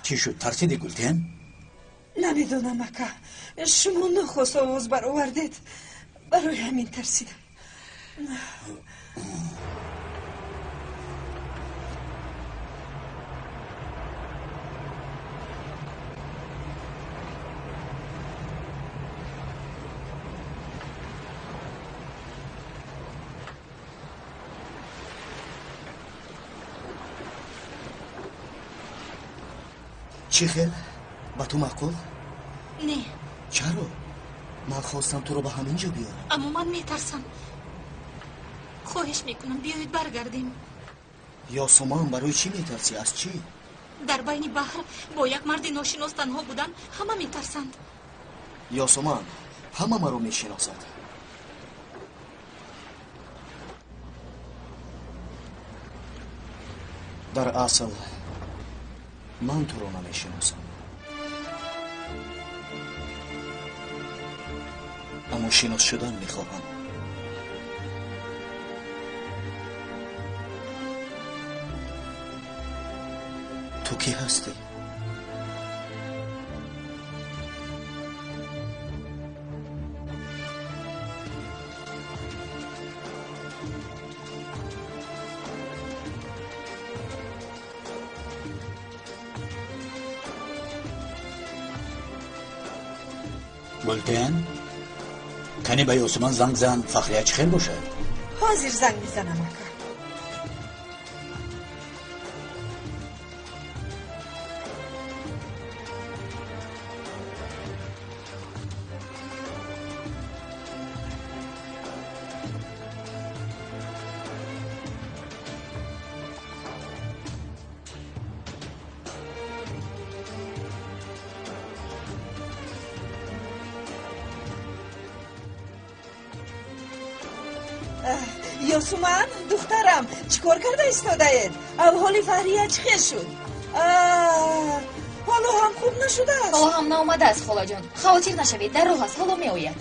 чӣ шуд? Тарсиди, Гултен? Намедонам, ака. Шумо нохост овоз баровардед, барои ҳамин тарсидам. Чӣ хел? Ба ту маъқул? Не. Чаро? Ман хостам туро ба ҳамин ҷо биёрам. Аммо ман метарсам. Хоҳиш мекунам, биёед баргардем. Ёсуман, барои чӣ метарсӣ? Аз чӣ? Дар байни баҳр бо як марди ношинос танҳо будан ҳама метарсанд. Ёсуман, ҳама маро мешиносад. Дар асл ман туро намешиносам, аммо шинос шудан мехоҳам. Ту кӣ ҳастӣ? Гултен, кани ба Ёсуман занг зан, Фахрия чӣ хел бошад? Ҳозир занг мезанам, ака. Ёсуман, духтарам, чӣ кор карда истодаед? Авҳоли Фаҳрия чӣ хел шуд? Ҳоло ҳам хуб нашудааст? Ҳоло ҳам наомадааст, холаҷон. Хавотир нашавед, дар роҳ аст, ҳоло меояд.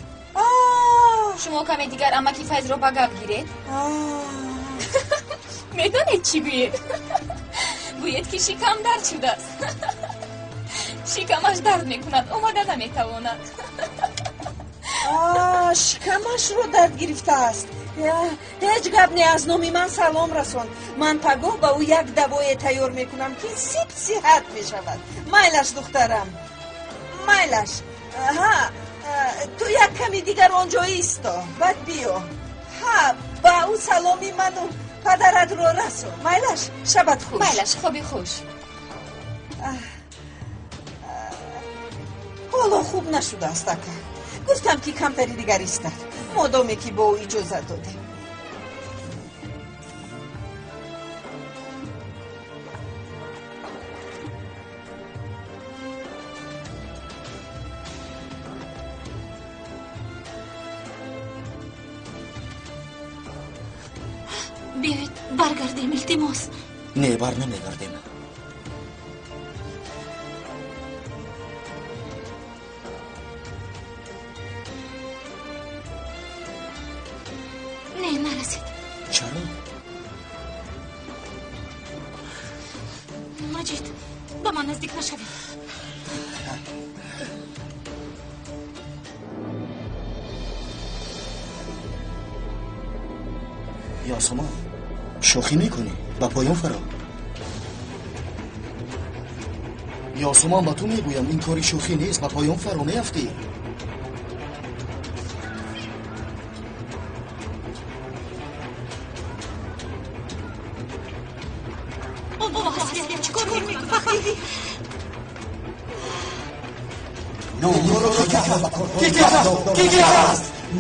Шумо каме дигар амаки Файзро ба гап гиред. Медонед чӣ гӯед? Гӯед, ки шикам дард шудааст. Шикамаш дард мекунад, омада наметавонад. Шикамашро дард гирифтааст. Ҳеҷ гап не, аз номи ман салом расон. Ман пагоҳ ба ӯ як давое тайёр мекунам, ки сиб сиҳат мешавад. Майлаш, духтарам, майлаш. Ҳа, ту як ками дигар он ҷо исто, баъд биё. Ҳа, ба ӯ саломи ману падаратро расон. Майлаш, шабат хуш. Майлаш, хоби хуш. Ҳоло хуб нашудааст, ака. Гуфтам, ки камтари дигар истад, модоме ки бо ӯ иҷозат додем. Биёед баргардем, илтимос. Не, бар намегардем. Не, нарасед. Чаро? Маҷид, ба ман наздик нашавед. Ёсуман, шӯхӣ мекунӣ? Ба поён фаро. Ёсуман, ба ту мегӯям, ин кори шӯхӣ нест, ба поён фаро меафтӣ.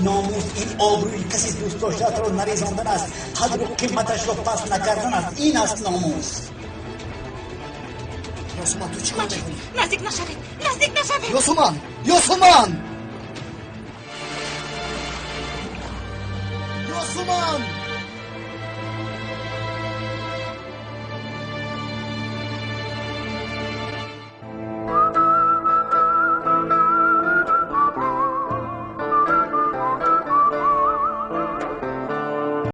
Номус ин обрӯи каси дӯст доштаатро нарезондан аст, қадру қиматашро паст накардан аст. Ин аст номус. Ёсуман, ту чӣ кор мекунӣ? Наздик нашавед, наздик нашавед. Ёсуман, Ёсуман, Ёсуман!